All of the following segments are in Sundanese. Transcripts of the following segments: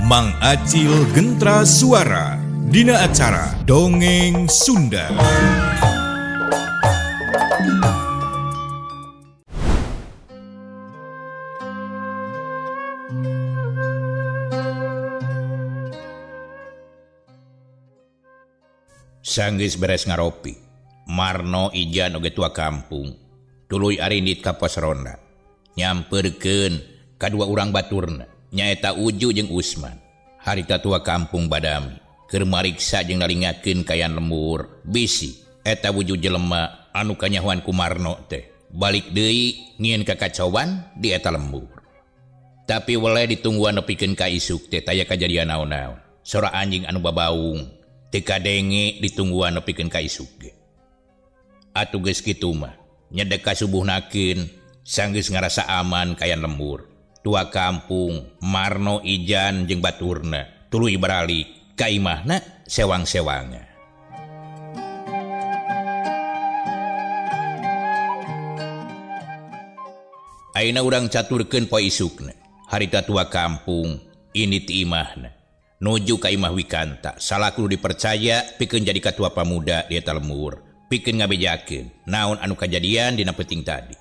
Mang Acil Gentra Suara Dina acara Dongeng Sunda. Sanggeus beres ngaropi, Marno Ijan oge tua kampung tuluy arindit ka pos ronda nyamperkeun kadua urang baturna nyaeta Uju jeung Usman. Harita tua kampung badami keur mariksa jeung naringakeun kayan lembur bisi eta wujud jelema anu kanyahoan ku Marno teh balik deui ngieun kakacauan di eta lembur. Tapi weleh ditungguan nepikeun ka isuk teh taya kajadian naon-naon. Sora anjing anu babaung teu kadenge ditungguan nepikeun ka isuk ge. Atuh geus kitu mah nyedek ka subuhnakeun sanggeus ngarasa aman kayan lembur. Tua kampung Marno Ijan jeung baturna tuluy baralik ka imahna sewang-sewanga. Ayeuna urang caturkeun poe isukna. Harita tua kampung ini ti imahna nuju ka imah Wikanta salaku dipercaya pikeun jadi katua pamuda di eta lembur pikeun ngabejakeun naon anu kajadian dina peuting tadi.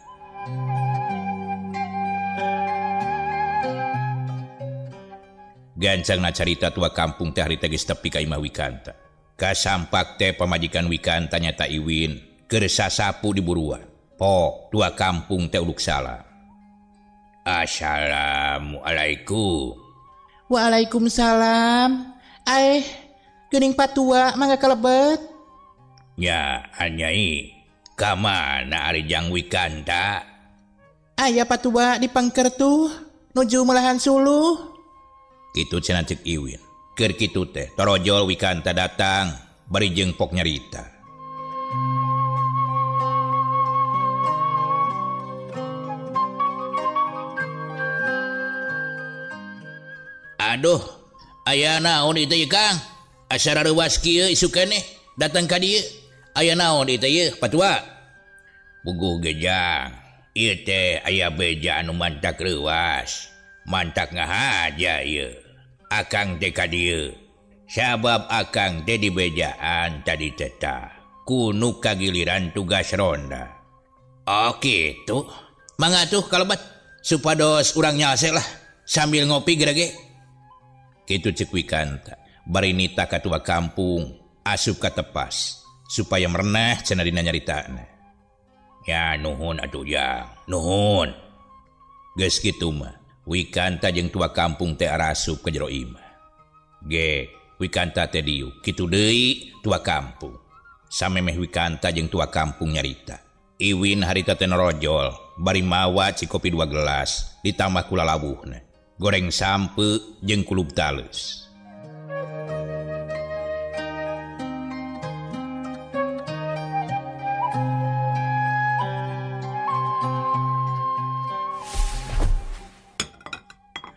Gancangna carita tua kampung teh harita geus tepi ka imah Wikanta. Kasampak teh pamajikan Wikanta nyata Iwin keur sasapu di buruan. Pok tua kampung teh uluk salam. Assalamualaikum. Waalaikumsalam. Aeh, geuning patua mangga kalebet. Nya anyai, ka mana ari jang Wikanta? Aya patua di pangker tuh, nuju melahan suluh. Kitu cenah ceuk Iwin. Keur kitu teh torojol Wikanta datang bari jeung pok nyarita. Aduh, aya naon ieu teh Kang? Asa rareuwas kieu isuk keneh datang ka dieu. Aya naon ieu teh yeuh patua? Puguh ge jang. Ieu teh aya beja anu mantak reuwas. Mantak ngahaja ieu. Akang teh ka dieu. Sabab akang teh dibejaan tadi teh tah. Kunu kagiliran tugas ronda. Oh kitu. Mangga tuh kalebat supados urang nyalse lah sambil ngopi gerege. Kitu ceuk Wikanta bari nita ka tua kampung asup ka tepas supaya merenah cenah dina nyaritana. Ya nuhun atuh jang, nuhun. Geus kitu mah Wikanta jeung tua kampung teh arasup ka jero imah. Ge Wikanta teh diuk kitu deui tua kampung. Samemeh Wikanta jeung tua kampung nyarita. Iwin harita teh norojol bari mawa cikopi 2 gelas ditambah ku lalawuhna. Goreng sampe jeung kulub taleus.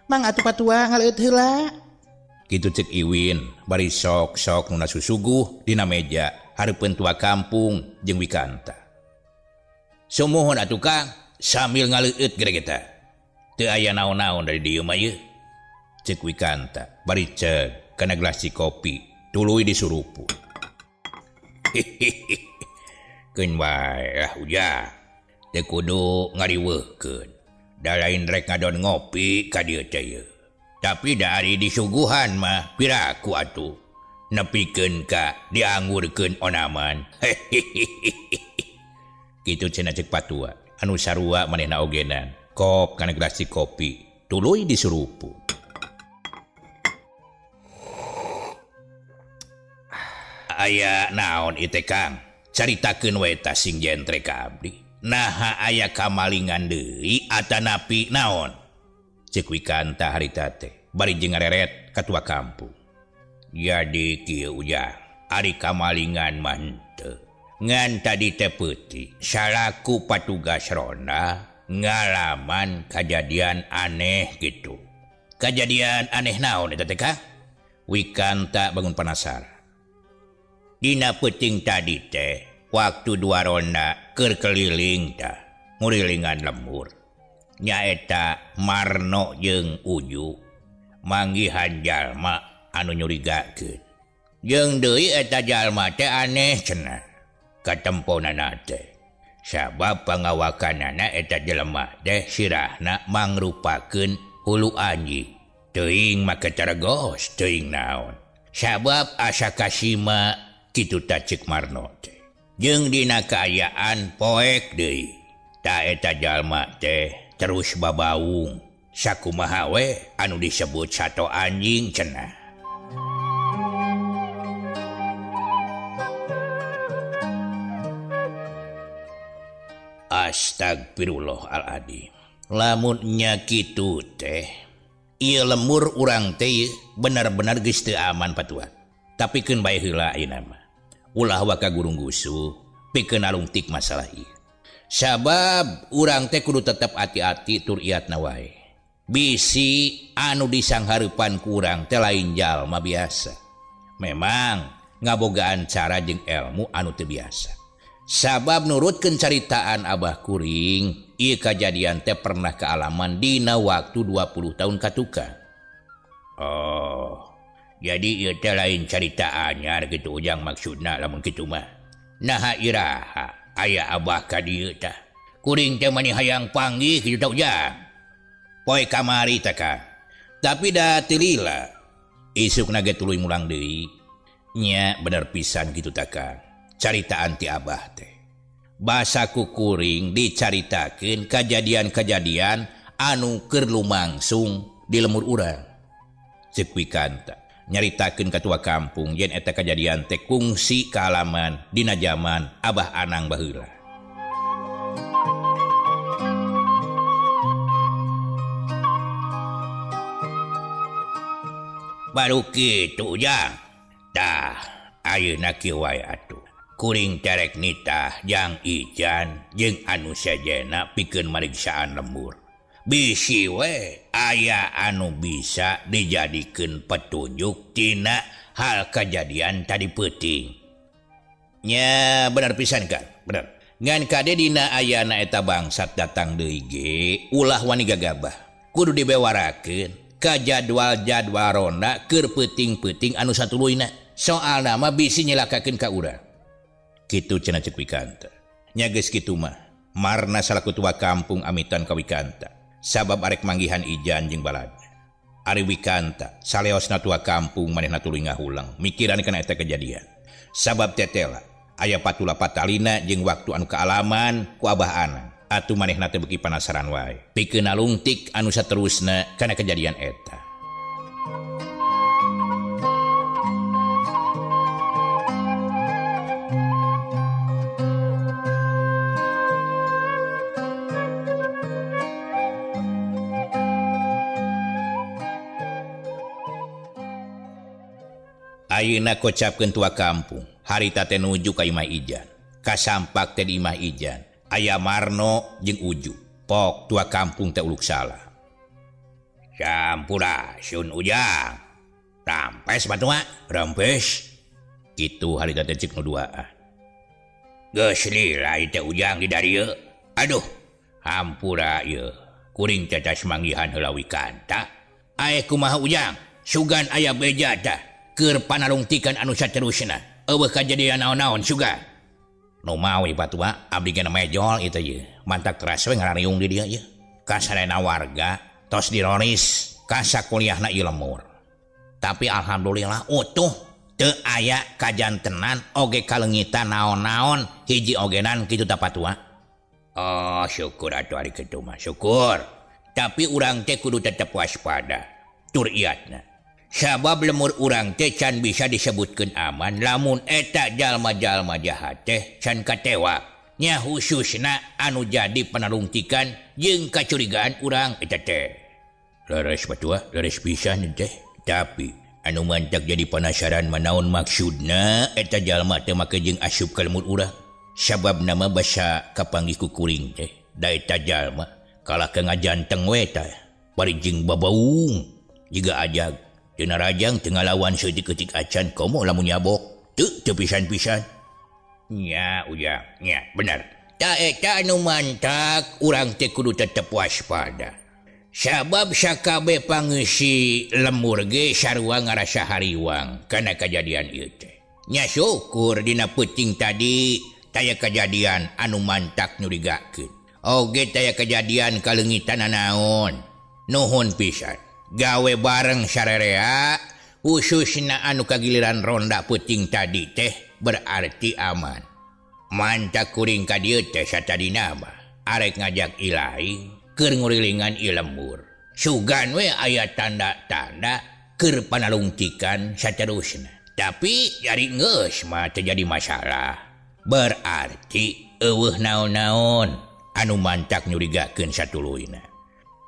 Mang atuh patua ngaleueut heula. Kitu ceuk Iwin bari sok-sok nu nasusuguh dina meja hareupeun tua kampung jeung Wikanta. Sumuhun atuh Kang sambil ngaleueut geregeta. Teu aya naon-naon dari dieu mah ieu. Ceuk Wikanta bari ceuk kana gelas kopi tuluy disuruput. Keun bae lah ujang. Teu kudu ngariweuhkeun. Da lain rek ngadon ngopi ka dieu teh ieu. Tapi da ari disuguhan mah piraku atuh. Nepikeun ka dianggurkeun onaman. Kitu cenah ceuk patua anu sarua manehna ogenan. Kop kana gelas kopi tuluy disuruput. Aya naon ieu teh Kang? Caritakeun we tah sing jentre ka abdi. Naha aya kamalingan deui atanapi naon? Ceuk Wikanta harita teh bari jeung ngareret ka tua kampung. Jadi kieu ujang, ari kamalingan mah henteu. Ngan tadi teh peuting salaku patugas ronda ngalaman kajadian aneh gitu. Kajadian aneh naon eta teh Kang? Wikanta bangun penasaran. Dina peuting tadi teh waktu dua ronda keur keliling tah ngurilingan lembur. Nyaeta Marno jeung Uju. Manggihan jalma anu nyurigakeun. Jeung deui eta jalma teh aneh cenah katemponana teh. Sabab pangawakanana eta jelema teh sirahna mangrupakeun hulu anjing. Teuing make taregos teuing naon. Sabab asa kasima kitu ta ceuk Marno teh. Jeung dina kaayaan poek deui. Ta eta jalma teh terus babaung. Sakumaha we anu disebut sato anjing cenah. Astagfirullahaladzim. Lamun nya kitu teh ieu lemur urang teh benar-benar geus teu aman patua. Tapi keun bae heula ayeuna mah. Ulah waka gurung gusuh pikeun alungtik masalah ieu. Sabab urang teh kudu tetep hati-hati tur iatna wae. Bisi anu disanghareupan ku urang teh lain jalma biasa. Memang ngabogaan cara jeung ilmu anu teu biasa. Sabab nurutkeun caritaan abah kuring, ieu kajadian teh pernah kealaman dina waktu 20 tahun katuka. Oh, jadi ieu teh lain carita anyar kitu Ujang maksudna lamun kitu mah. Naha iraha aya abah ka dieu tah. Kuring teh mani hayang panggih kitu tah Ujang. Poe kamari tah Kang. Tapi da teu lila. Isukna ge tuluy mulang deui. Nya bener pisan kitu tah Kang. Caritaan ti abah teh. Basa ku kuring dicaritakeun kajadian-kajadian anu keur lumangsung di lemur urang. Ceuk Wikanta nyaritakeun ka tua kampung yen eta kajadian teh kungsi kaalaman dina jaman Abah Anang baheula. Baru kitu Ujang. Tah ayeuna kieu wae atuh. Kuring terek nitah jang Ijan jeung anu sejena pikeun mariksaan lembur. Bisi we aya anu bisa dijadikeun petunjuk tina hal kajadian tadi peuting. Nya bener pisan Kang, bener. Ngan kade dina ayana eta bangsat datang deui ge ulah wani gagabah. Kudu dibewarakeun ka jadwal-jadwal ronda keur peuting-peuting anu satuluyna. Soalna mah bisi nyelakakeun ka urang. Kitu cenah ceuk Wikanta. Nya geus kitu mah Marna salaku tua kampung amitan ka Wikanta. Sabab arek manggihan Ijan jeung baladna. Ari Wikanta saleosna tua kampung manehna tuluy ngahulang mikiran kana eta kejadian. Sabab tetela aya patula patalina jeung waktu anu kaalaman ku Abah Anang. Atuh manehna teh beuki panasaran wae. Pikeun nalungtik anu saterusna kana kejadian eta. Ayeuna kocapkeun tua kampung, harita teh nuju ka imah Ijan. Kasampak teh di imah Ijan, aya Marno jeung Uju. Pok tua kampung teh uluk salah. Sampurasun Ujang. Rampes batua, rampes. Kitu harita teh ceuk nu duaan. Geus lila teh Ujang di darieu. Aduh, hampura ieu. Kuring teh tas manggihan heula Wikanta. Ae kumaha Ujang? Sugan aya beja tah. Keur panalungtikan anu saterusna. Eueuh kajadian naon-naon sugan. Nu mawi batua abdi ge mejol ieu teh ieu. Mantak teras we ngarariung di dieu ieu. Kasadayana warga tos diroris ka sakuliahna ieu lemur. Tapi alhamdulillah utuh teu aya kajantenan oge kaleungitan naon-naon hiji ogenan kitu tah patua. Oh syukur atuh ari kitu mah syukur. Tapi urang teh kudu tetep waspada tur iatna. Sabab lemur urang teh can bisa disebutkeun aman lamun eta jalma-jalma jahat teh can katewak. Nya khususna anu jadi panalungtikan jeung kacurigaan urang eta teh. Leres batua, leres pisan teh. Tapi anu mantak jadi penasaran manaon maksudna eta jalma teh make jeung asup ka lemur urang. Sabab nama basa kapanggih ku kuring teh da eta jalma kalah ka ngajanteng we tah. Bari jeung babaung jiga ajag. Dina rajang teu ngalawan saeutik-eutik acan komo lamun nyabok teu teu pisan-pisan. Nya Ujang, nya bener. Ta eta anu mantak urang teh kudu tetep waspada. Sabab sakabeh pangeusi lembur ge sarua ngarasa hariwang kana kajadian ieu teh. Nya syukur dina peuting tadi taya kajadian anu mantak nyurigakeun. Oge taya kajadian kaleungitan naon. Nuhun pisan. Gawe bareng sarerea khususna anu kagiliran ronda peuting tadi teh berarti aman. Mantak kuring ka dieu teh satadina mah arek ngajak ilaing keur ngurilingan ieu lembur. Sugan we aya tanda-tanda keur panalungtikan saterusna. Tapi jari geus mah teu jadi masalah. Berarti eueuh naon-naon anu mantak nyurigakeun satuluyna.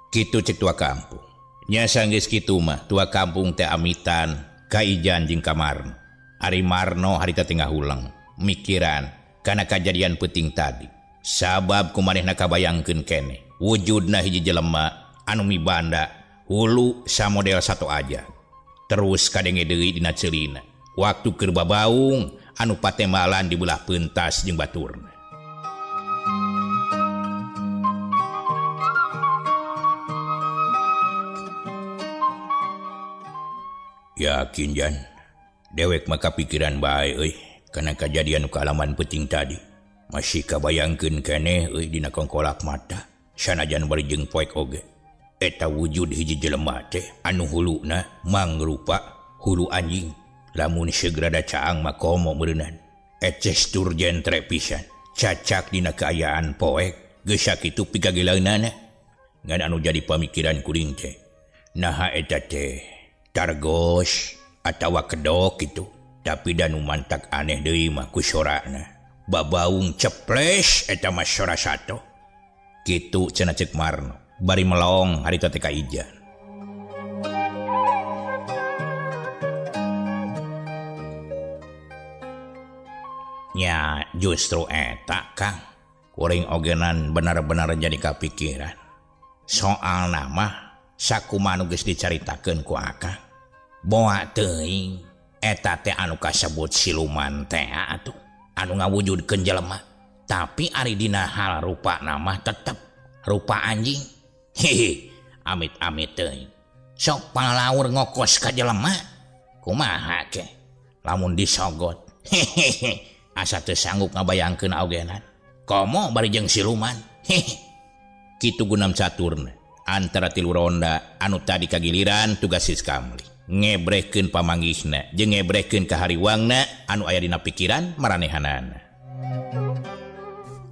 Kitu cek tua kampung. Nya sanggeus kitu mah tua kampung teh amitan ka Ijan jeung ka Marno. Ari Marno harita teh ngahuleng mikiran kana kajadian peuting tadi. Sabab kumanehna kabayangkeun keneh wujudna hiji jelema anu mibanda hulu samodel satu aja. Terus kadenge deui dina ceulina. Waktu keur babaung anu patembalan di belah pentas jeung baturna. Yakin Jan, dewek maka pikiran bae euy kana kajadian nu kaalaman peuting tadi. Masih kabayangkeun keneh euy dina kongkolak mata. Sanajan bari jeung poek oge. Eta wujud hiji jelema teh anu huluna mangrupa hulu anjing. Lamun segrada caang mah komo meureunan. Eces tur jentre pisan. Cacak dina kaayaan poek geus sakitu pikagileunana. Ngan anu jadi pamikiran kuring teh. Naha eta teh targos atawa kedok kitu. Tapi da nu mantak aneh deui mah ku sorana. Babaung ceples eta mah sora sato. Kitu cenah ceuk Marno bari melong harita teh ka Ijan. Nya justru eta Kang, kuring ogenan benar-benar jadi kapikiran. Soalna mah sakumaha nu geus dicaritakeun ku Akang. Boa teuing eta teh anu kasebut siluman teh atuh, anu ngawujudkeun jelema. Tapi ari dina hal rupa nama tetep rupa anjing. Hehe, amit-amit teuing. Sok palaur ngokos ka jelema. Kumaha ke? Lamun disogot. Hehehe, asa teu sanggup ngabayangkeun ogenan. Komo bari jeung siluman. Hehe. Kitu gunam caturna antara tilu ronda anu tadi kagiliran tugas Siskamli. Ngebrehkeun pamanggihna jeung ngebrehkeun kahariwangna anu aya dina pikiran maranehanana.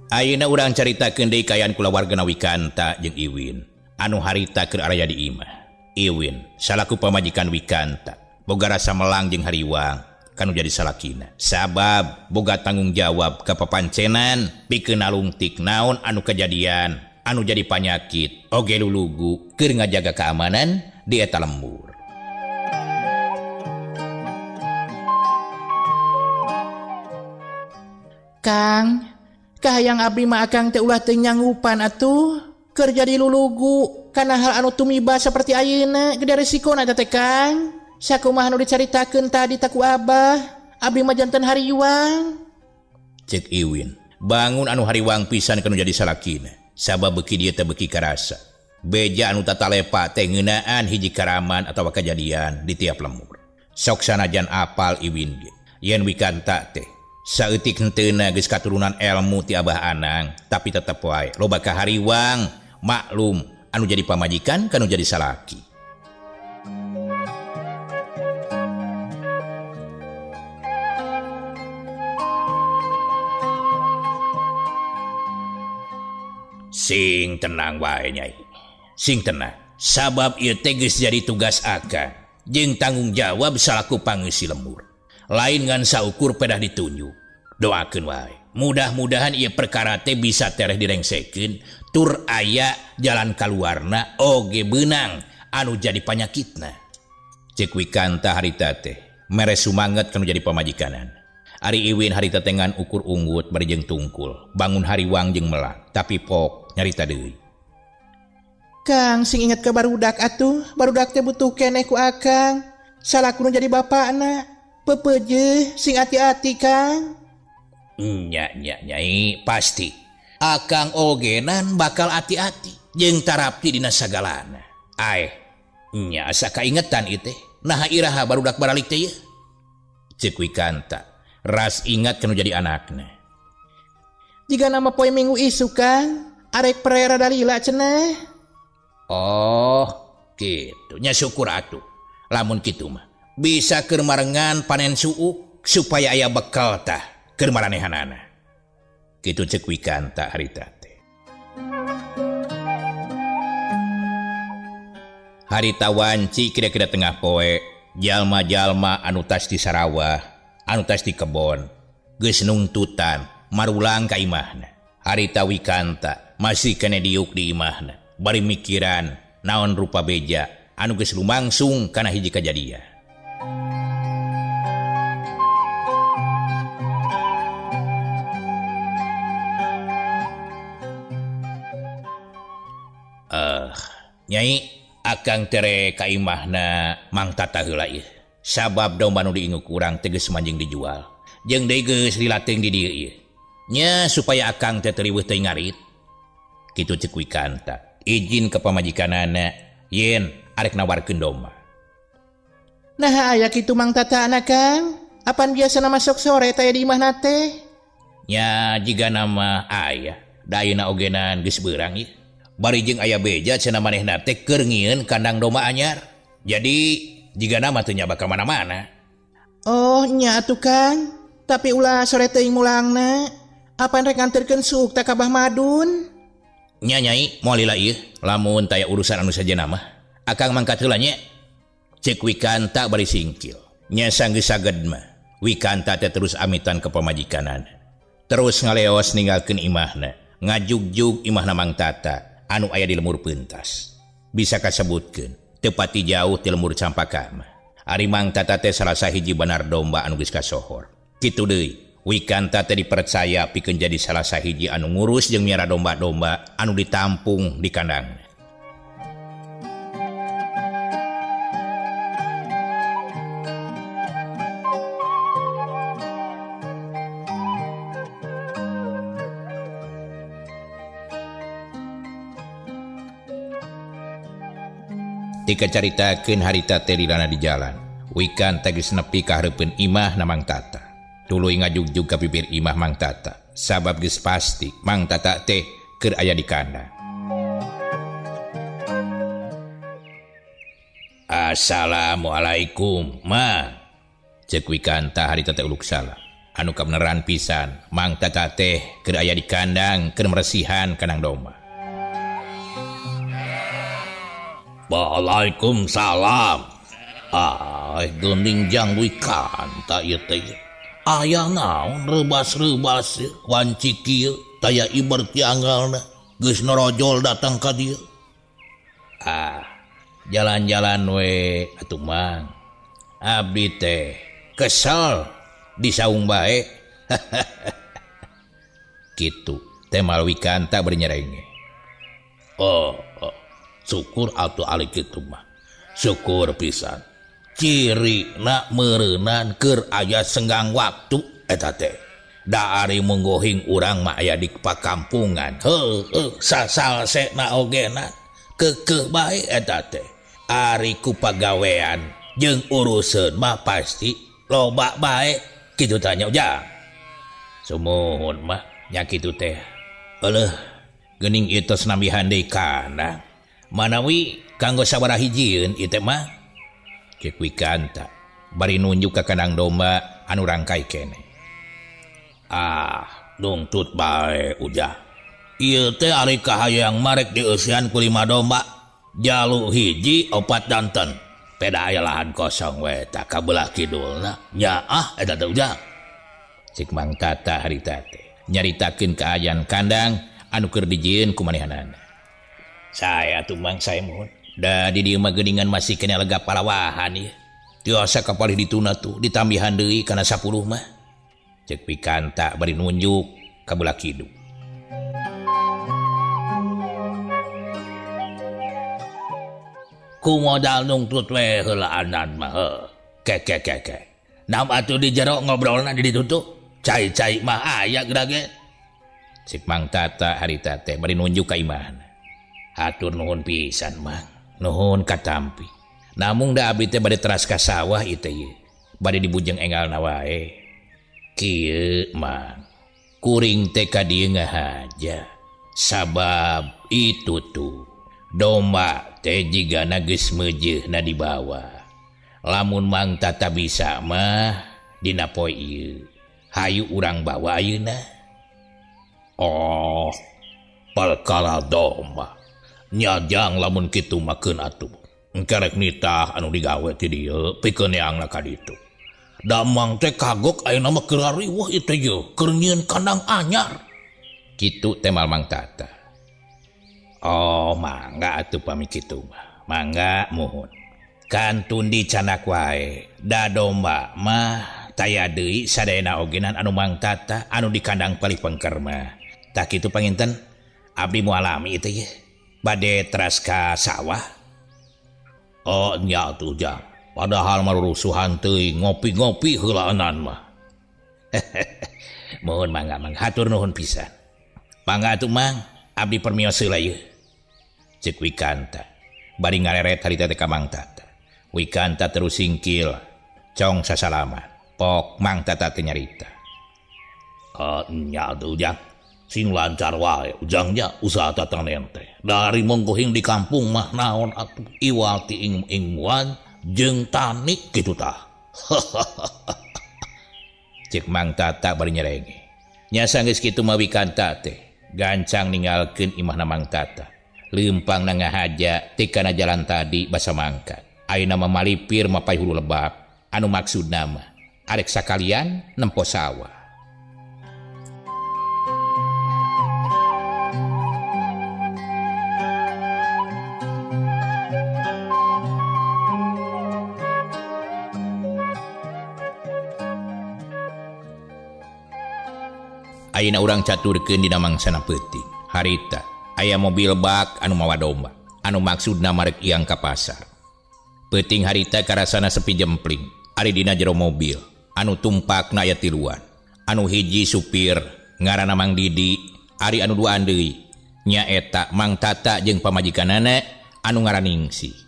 Ayeuna urang caritakeun deui kaayaan kulawargana Wikanta jeung Iwin anu harita keur araya di imah. Iwin salaku pamajikan Wikanta boga rasa melang jeung hariwang kanu jadi salakina. Sabab boga tanggung jawab ka papancenan pikeun nalungtik naon anu kajadian anu jadi panyakit oge lulugu keur ngajaga keamanan di eta lembur. Kang, kahayang abdi mah akang teh ulah teu nyanggupan atuh keur jadi lulugu kana hal anu tumiba saperti ayeuna gede resikona teh Kang. Sakumaha nu dicaritakeun tadi taku abah, abdi mah janten hariwang. Cek Iwin, bangun anu hariwang pisan kanu jadi salakina. Sabab beuki dieu teh beuki karasa. Beja anu tatalepa teh ngeunaan hiji karaman atawa kajadian di tiap lembur. Sok sanajan apal Iwin ge, yen Wikanta teh saeutik henteuna geus katurunan elmu ti Abah Anang, tapi tetep wae loba kahariwang, maklum anu jadi pamajikan kanu jadi salaki. Sing tenang wae Nyai. Sing tenang. Sabab ieu teh geus jadi tugas akang jeung tanggung jawab salaku pangeusi lembur. Lain ngan saukur pedah ditunjuk. Doakeun wae. Mudah-mudahan ieu perkara teh bisa tereh direngsekeun tur aya jalan kaluarna oge beunang anu jadi panyakitna. Ceuk Wikanta harita teh mere sumanget kanu jadi pamajikanan. Ari Iwin harita teh ngan ukur unggut bari jeung tungkul, bangun hariwang jeung melak, tapi pok nyarita deui. Kang sing inget ka barudak atuh, barudak teh butuh keneh ku akang. Salaku nu jadi bapakna. Pepeje sing ati-ati Kang. Nya nya nyai pasti. Akang ogenan bakal ati-ati. Jeung tarapti dina sagalana. Aeh, nya asa kaingetan ieu teh. Naha iraha barudak baralik teh ieu? Ceuk Wikanta, ras ingat kanu jadi anakna. Jiga nama poe Minggu isuk Kang, arek pere rada lila cenah. Oh, kitu nya syukur atuh. Lamun kitu mah bisa keur marengan panen suuk supaya aya bekal tah keur maranehanana. Kitu ceuk Wikanta harita teh. Harita wanci kira-kira tengah poe, jalma-jalma anu tas di sarawah, anu tas di kebon, geus nungtutan marulang ka imahna. Harita Wikanta masih kene diuk di imahna, bari mikiran naon rupa beja anu geus lumangsung kana hiji kajadian. Nyai akang tere ka imahna Mang Tata heula ieu. Sabab domba nu diingu ku urang teh geus manjing dijual. Jeung deui geus dilateng di dieu ieu. Nya supaya akang teh teu riweuh teuing ngarit. Kitu ceuk Wikanta. Izin ka pamajikanana yen arek nawarkeun domba. Naha aya kitu Mang Tata anak Kang? Apan biasana masuk sore teh di imahna teh? Nya jiga nama aya, da ayeuna ogenan geus beurang ieu. Bari jeung aya beja cenah manehna teh keur ngieun kandang domba anyar. Jadi jiga nama teu nya bakal mana-mana. Oh nya atuh Kang, tapi ulah sore teuing mulangna. Apan rek nganterkeun suuk ta ka Bah Madun? Nya nyai, moal lila ieu lamun taya urusan anu sejenna mah. Akang mangkat heula nya. Ceuk Wikanta bari singkil. Nya sanggeus saged mah. Wikanta teh terus amitan ka pamajikanana. Terus ngaleos ninggalkeun imahna, ngajugjug imahna Mang Tata anu aya di lemur pentas. Bisa kasebutkeun, teu pati jauh ti lemur Campaka mah. Ari Mang Tata teh salah sahiji banar domba anu geus kasohor. Kitu deui, Wikanta teh dipercaya pikeun jadi salah sahiji anu ngurus jeung miara domba-domba anu ditampung di kandang. Tika caritakeun harita teh lilana di jalan. Wikanta geus nepi ka hareupeun imah na Mang Tata. Tuluy ngajugjug ka bibir imah Mang Tata. Sabab geus pasti Mang Tata teh keur aya di kandang. Assalamualaikum, Ma. Ceuk Wikanta harita teh uluk salam. Anu kabeneran pisan, Mang Tata teh keur aya di kandang keur meresihan kandang domba. Waalaikumsalam. Ai geuning jang Wikanta ieu teh. Aya naon rebas-rebas wanci kieu taya iber ti anggalna geus norojol datang ka dieu. Ah, jalan-jalan we atuh Mang. Abdi teh kesel di saung bae. Kitu teh mal Wikanta bari nyerenge. Oh, oh. Syukur atuh ari kitu mah. Syukur pisan. Ciri na meureunan keur aya senggang waktu eta teh. Da ari munggohing urang mah aya di pakampungan. Heueuh, sasalsena ogena keukeuh bae eta teh. Ari ku pagawean jeung uruseun mah pasti loba bae kitu tanya ujang. Sumuhun mah nya kitu teh. Euleuh, geuning ieu tos nambihan deui kandang. Manawi kanggo sabaraha hijieun ieu teh mah. Ceuk Wikanta bari nunjuk ka kandang domba anu rangkai keneh. Ah, nungtut bae ujang. Ieu teh ari kahayang marek dieusian ku 5 domba. Jalu hiji 4 danten. Peda aya lahan kosong we tah ka belah kidulna. Nya ah eta teh ujang. Ceuk Mang Tata harita teh nyaritakeun kaayaan kandang anu keur dijieun ku manehanana. Saya tuh Mang, saya mohon. Da di dieu mah geuningan masih kena lega palawahan ieu. Tiasa kapalih dituna tuh ditambihan deui kana 10 mah. Ceuk Wikanta bari nunjuk ka belah kidul. Ku modal nungtut we heulaanan mah heuh. Ke ke ke ke. Nam atuh di jero ngobrolna di ditu tuh. Cai-cai mah aya geura ge. Ceuk Mang Tata harita teh bari nunjuk ka imahna. Hatur nuhun pisan Mang. Nuhun katampi. Namung da abdi teh bade teras ka sawah ieu teh ieu. Bade dibujeng engalna wae. Kieu Mang. Kuring teh ka dieu ngahaja. Sabab itu tuh domba teh jigana geus meujeuhna dibawa. Lamun Mang Tata bisa mah dina poe ieu. Hayu urang bawa ayeuna. Oh, perkara domba. Nyajang lamun kitu mah keun atuh. Engke rek nitah anu digawe ti dieu pikeun neangna ka ditu. Damang teh kagok ayeuna mah keur riweuh ieu teh yeuh, keur nyieun kandang anyar. Kitu teh Mang Tata. Oh, mangga atuh pami kitu mah. Mangga muhun. Kantun dicanak wae. Da domba mah taya deui sadayana ogenan anu Mang Tata anu di kandang palih pengker mah. Tah kitu panginten abdi moal lami teh yeuh. Bade teras ka sawah. Oh nya atuh Jang. Padahal mah rusuhan teuing ngopi-ngopi heulaanan mah. Mohon mangga Mang, hatur nuhun pisan. Mangga atuh Mang, abdi permios heula yeuh. Ceuk Wikanta. Bari ngareret harita teh ka Mang Tata. Wikanta terus singkil, cong sasalaman. Pok Mang Tata teh nyarita. Oh nya atuh Jang. Sing lancar wae ujangnya usaha tatanen teh. Dari monggohing di kampung mah naon atuh iwal ti ing-inguan jeung tani kitu tah. Cek Mang Tata bari nyerenge. Nya sanggeus kitu mah Wikanta teh gancang ninggalkeun imahna Mang Tata. Leumpang na ngahaja ti kana jalan tadi basa mangkat. Ayeuna mah malipir mapay hulu lebak anu maksudna mah arek sakalian nempo sawah. Ayeuna urang caturkeun dina mangsana peuting. Harita aya mobil bak anu mawa domba anu maksudna marek iang ka pasar. Peuting harita karasana sepi jempling ari dina jero mobil anu tumpakna aya tiluan. Anu hiji supir ngaranna Mang Didi, ari anu duaan deui nyaeta Mang Tata jeung pamajikanana anu ngaran Ningsih.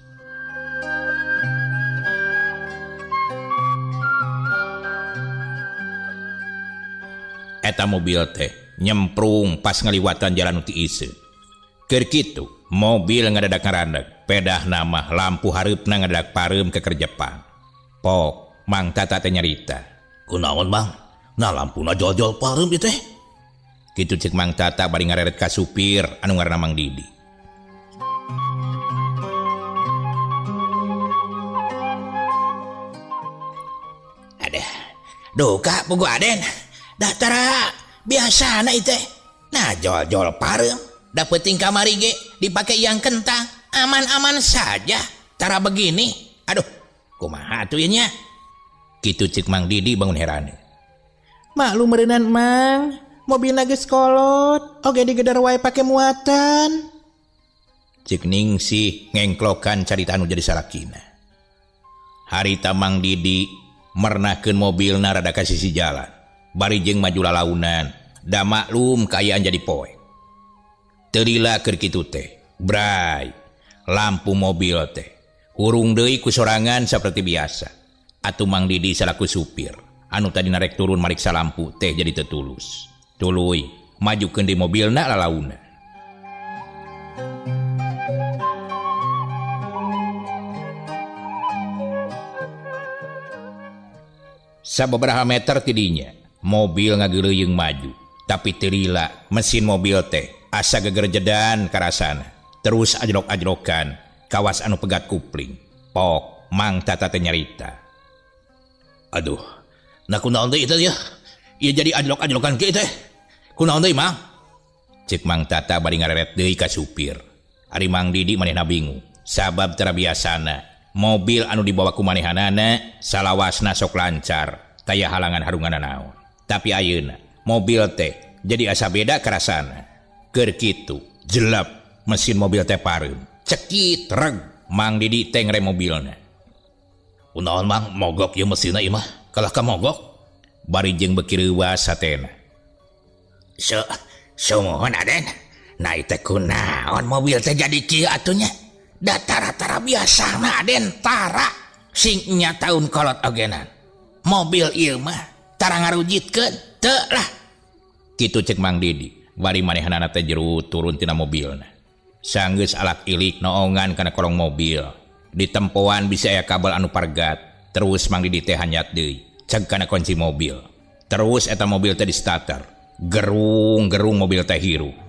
Eta mobil teh nyemprung pas ngaliwatan jalan nu tiiseun. Keur kitu mobil ngadadak ngaraneg, pedah nama lampu hareupna ngadadak pareum ke kerjepang. Pok Mang Tata teh nyarita. Kunaon Mang? Nah lampuna jol-jol pareum ieu teh. Kitu ceuk Mang Tata bari ngareret ka supir anu ngaranna Mang Didi. Aduh, duka pugu Aden. Dah tara biasana ieu teh. Nah jol-jol pareum, da peuting kamari ge dipake yang kentang, aman-aman saja. Tara begini. Aduh, kumaha atuh ieu nya? Kitu ceuk Mang Didi bangun heran. Maklum meureunnan Mang, mobilna geus kolot, oge digeder wae pake muatan. Ceuk Ningsih ngengklokan carita anu jadi salakina. Harita Mang Didi mernahkeun mobilna rada ka sisi jalan. Bari jeung maju lalaunan, da maklum kaayaan jadi poek. Teu lila keur kitu teh, bray, lampu mobil teh hurung deui ku sorangan saperti biasa. Atuh Mang Didi salaku supir anu tadi narek turun mariksa lampu teh jadi teu tulus. Tuluy majukeun di mobilna lalaunan. Sababaraha meter tidinya mobil ngageuleuyeung maju, tapi teu lila mesin mobil teh asa gegerjedan karasana. Terus ajrok-ajrokan kawas anu pegat kupling. Pok Mang Tata teh nyarita. Aduh, nah kunaon deui teh ya? Ieu jadi ajrok-ajrokan kieu teh. Kunaon deui Mang? Ceuk Mang Tata bari ngareret deui ka supir. Ari Mang Didi manehna bingung, sabab tara biasana mobil anu dibawa ku manehanana salawasna sok lancar, taya halangan harunganna naon. Tapi ayeuna mobil teh jadi asa beda karasana. Keur kitu jelep mesin mobil teh pareum. Cekit reg Mang Didi teh ngerem mobilna. Kunaon Mang mogok ieu mesinna ieu mah? Kalah ka mogok. Bari jeung beuki reuwas hatena. Sumuhun Aden. Nah ieu teh kunaon mobil teh jadi kieu atuh nya? Da tara-tara biasana Aden tara sing nya taun kolot ogenan. Mobil ieu mah tara ngarujitkeun teu lah. Kitu cek Mang Didi bari manehanana teh jero turun tina mobilna. Sanggeus alak ilik noongan kana kolong mobil. Ditempoan bisa aya kabel anu pargat. Terus Mang Didi teh hanyat deui ceg kana kunci mobil. Terus eta mobil teh di starter. Gerung-gerung mobil teh hirup.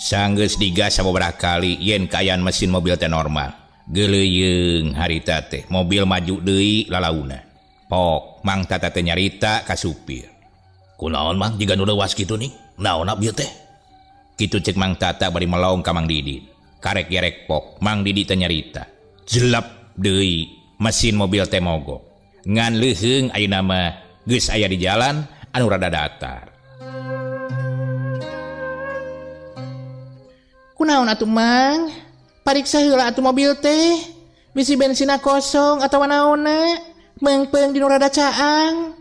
Sanggeus digas sababaraha kali yen kaayaan mesin mobil teh normal. Geuleuyeung harita teh mobil maju deui lalauna. Pok Mang Tata teh nyarita ka supir. Kunaon Mang jiga nu leuwas kitu nih? Naonna bieu teh? Kitu cek Mang Tata bari melong ka Mang Didi. Karek gerek pok Mang Didi teh nyarita. Jelep deui mesin mobil teh mogok. Ngan leuheung ayeuna mah geus aya di jalan anu rada datar. Kunaon atuh Mang? Pariksa heula atuh mobil teh. Bisi bensinna kosong atawa naonna? Meungpeung di nu rada caang.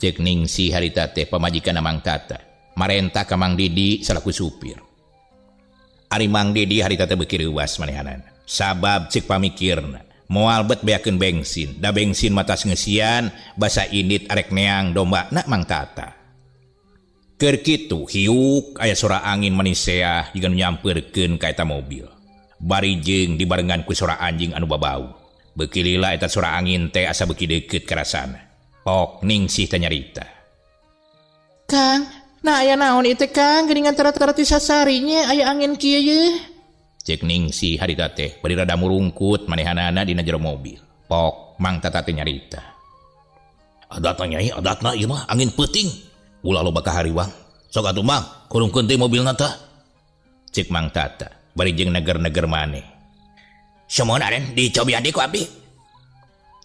Cek Ningsih harita teh pamajikan Mang Tata. Marentah ka Mang Didi salaku supir. Ari Mang Didi harita teh beuki reuwas manehanana. Sabab cek pamikirna moal bet beakeun bensin, da bensin mah tas ngeusian basa indit arek neang dombana Mang Tata. Keur kitu hiuk aya sora angin maniseah jiga nu nyampeurkeun ka eta mobil. Bari jeung dibarengan ku sora anjing anu babau. Beuki lila eta sora angin teh asa beuki deukeut karasana. Pok Ningsih teh nyarita. Kang, nah aya naon ieu teh Kang geuningan tara-tara ti sasarinya aya angin kieu yeuh. Cek Ningsih harita teh bari rada murungkut manehanana dina jero mobil. Pok Mang Tata teh nyarita. Adatna nyai, adatna ieu mah angin peuting. Ulah loba kahariwang. Sok atuh Mang, kurungkeun teh mobilna tah. Cek Mang Tata bari jeung neger-neger maneh. Sumon Aden dicobian deui ku abdi.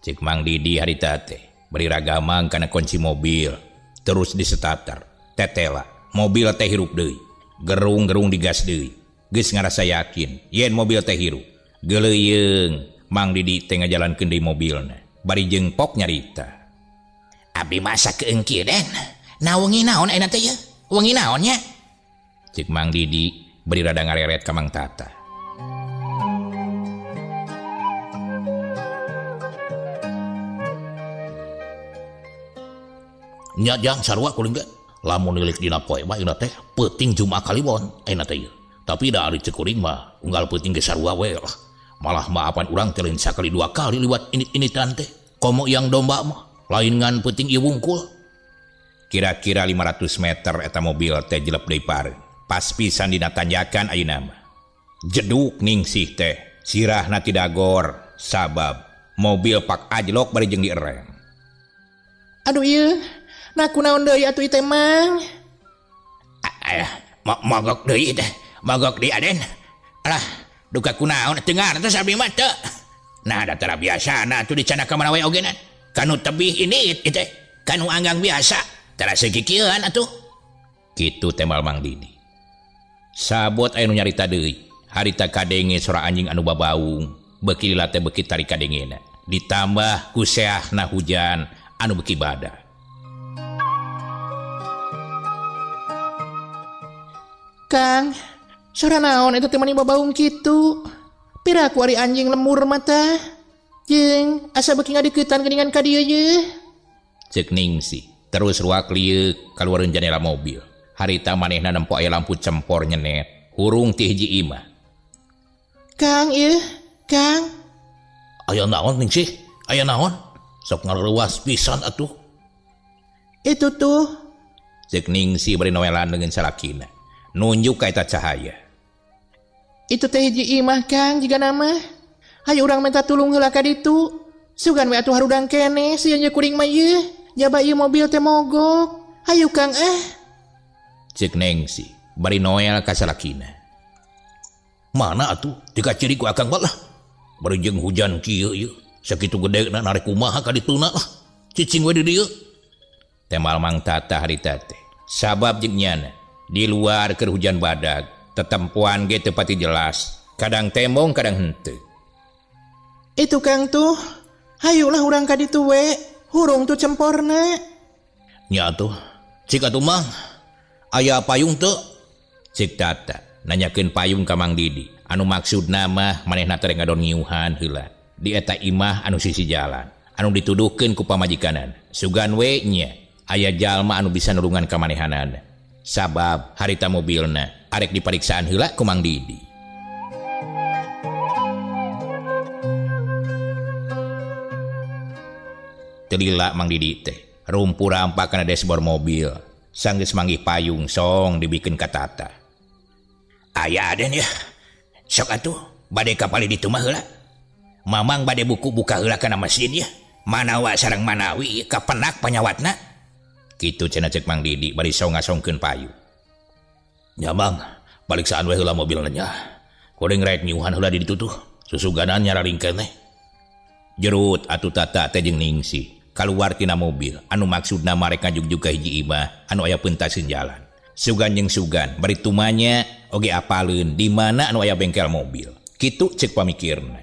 Cek Mang Didi harita teh bari ragamang kana kunci mobil terus disetater. Tetela mobil teh hirup deui. Gerung-gerung digas deui. Geus ngarasa yakin yen mobil teh hirup. Geuleuyeung Mang Didi teh ngajalankeun deui mobilna. Bari jeung pok nyarita. Abdi masa keung kieu Den. Nah wengi naon ayeuna teh yeuh? Wengi naon nya? Cek Mang Didi bari rada ngareret ka Mang Tata. Nya jang sarua kuring ge. Lamun nilik dina poe mah ayeuna teh peuting Jumat Kaliwon ayeuna teh yeuh. Tapi da ari cek kuring mah unggal peuting ge sarua we lah. Malah mah apan urang teh lain sakali dua kali liwat init-initan teh. Komo yang domba mah lain ngan peuting ieu wungkul. Kira-kira 500 meter eta mobil teh jelep deui pareung. Pas pisan dina tanjakan ayeuna mah. Jeduk Ningsih teh sirahna tidagor sabab mobil pak ajlok bari jeung dierem. Aduh ieu, nah kunaon deui atuh ieu teh Mang? Alah, mogok deui teh. Mogok deui Aden. Alah, duka kunaon teu ngartos abdi mah teu. Nah, da tara biasana atuh dicana ka mana we ogenan. Kanu tebih ini ieu teh, kanu anggang biasa. Tara sakikieuan atuh. Kitu temal Mang Didi. Sabot aya nu nyarita deui. Harita kadenge sora anjing anu babaung, beuki lila teh beuki tarik kadengena. Ditambah ku seahna hujan anu beuki bada. Kang, sora naon eta teh mani babaung kitu? Piraku ari anjing lemur mata. Jeung asa beuki ngadeuketan geuningan ka dieu yeuh. Ceuk Ningsih. Terus ruak lieuk kaluareun jendela mobil. Harita manehna nempo aya lampu cempor nyenet. Hurung ti hiji imah. Kang ieu, Kang. Aya naon Ningsih? Aya naon? Sok ngaruas pisan atuh. Itu tuh. Ceuk Ningsih bari noelan dengan salakina. Nunjuk ka eta cahaya. Itu teh hiji imah Kang jiga nama. Hayu urang minta tulung heula ka ditu. Sugan we atuh harudang keneh sieun ye kuring mah ieu. Jaba ieu mobil teh mogok. Hayu Kang eh. Ceuk Ningsih bari noel ka salakina. Mana atuh dikaciri ku akang lah. Bari jeung hujan kieu ieu. Sakitu gedena narek kumaha ka dituna lah. Cicing we di dieu. Temal Mang Tata harita teh. Sabab jeung nyana di luar keur hujan badag, tetempuan ge teu pati jelas. Kadang tembong kadang henteu. Itu Kang tuh. Hayulah urang ka ditu we, hurung tuh cemporna. Nya atuh, cik atuh Mang. Aya payung teu? Cek Tata nanyakeun payung ka Mang Didi. Anu maksudna mah manehna teh ngadon ngiuhan heula di eta imah anu sisi jalan anu dituduhkeun ku pamajikanan. Sugan we nya aya jalma anu bisa nulungan ka manehanana. Sabab harita mobilna arek dipariksaan heula ku Mang Didi. Teu lila Mang Didi teh rumpu rampak kana dashboard mobil. Sanggeus manggih payung song dibikeun ka Tata. Aya Aden ya. Sok atuh bade ka palih ditu mah heula. Mamang bade buku buka heula kana mesin ya. Manawa sareng manawi kapenak panyawatna. Kitu cenah cek Mang Didi bari song ngasongkeun payung. Nya Mang, pariksaan we heula mobilna nya. Kuring rek nyiuhan heula di ditu tuh. Susuganan nyararing keneh. Jerut atuh Tata teh jeung Ningsih kaluar tina mobil anu maksudna marek ngajugjug ka hiji imah anu aya peuntaseun jalan. Sugan jeung sugan bari tumanya oge apaleun di mana anu aya bengkel mobil. Kitu cek pamikirna.